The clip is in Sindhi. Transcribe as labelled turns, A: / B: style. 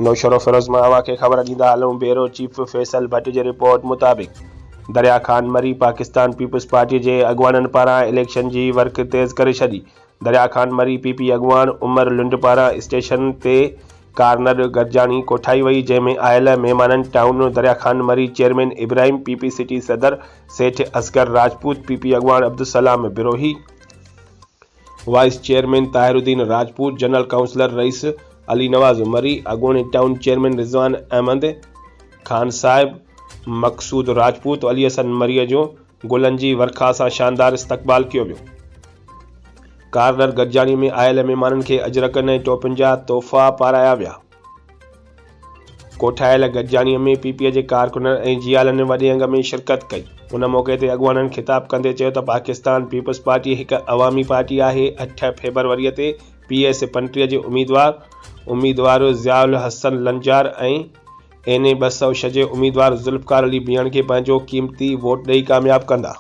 A: نوشهروفيروز مان اوهان کي خبر ڏيندا هلون بيورو چيف فيصل ڀٽ جي رپورٽ مطابق دريا خان مري پاڪستان پيپلز پارٽي جي اڳواڻن پاران اليڪشن جي ورڪ تيز ڪري ڇڏي دريا خان مري پي پي اڳواڻ عمر لنڊ پاران اسٽيشن تي ڪارنر گڏجاڻي ڪوٺائي وئي جنهن ۾ آيل مهمانن town Darya Khan Marri chairman Ibrahim P P city صدر سيٺ اصغر راجپوت پي پي اڳواڻ Abdulsalam Brohi vice chairman Tahir Uddin Rajput, general councillor Rais Ali Nawaz Marri, اڳوڻي ٽائون چيئرمين رضوان احمد، خان صاحب، مقصود راجپوت، علي حسن مريء جو گلن جي ورکا سان شاندار استقبال ڪيو ويو. ڪارنر گڏجاڻي ۾ آيل مهمانن کي اجرڪن ۽ ٽوپين جا تحفا پارايا ويا. ڪوٺايل گڏجاڻي ۾ پي پي جي ڪارڪنن ۽ جيالن وڏي انگ ۾ شرڪت ڪئي. ان موقعي تي اڳواڻن خطاب ڪندي چيو ته پاڪستان پيپلز پارٽي هڪ عوامي پارٽي آهي، اٺ فيبروري تي پي ايس 35 جي اميدوار اميدوار ضياء الحسن لنجار ۽ اين اي 206 جي اميدوار ذوالفقار علي بيڻ کي پنهنجو قيمتي ووٽ ڏئي ڪامياب ڪندا.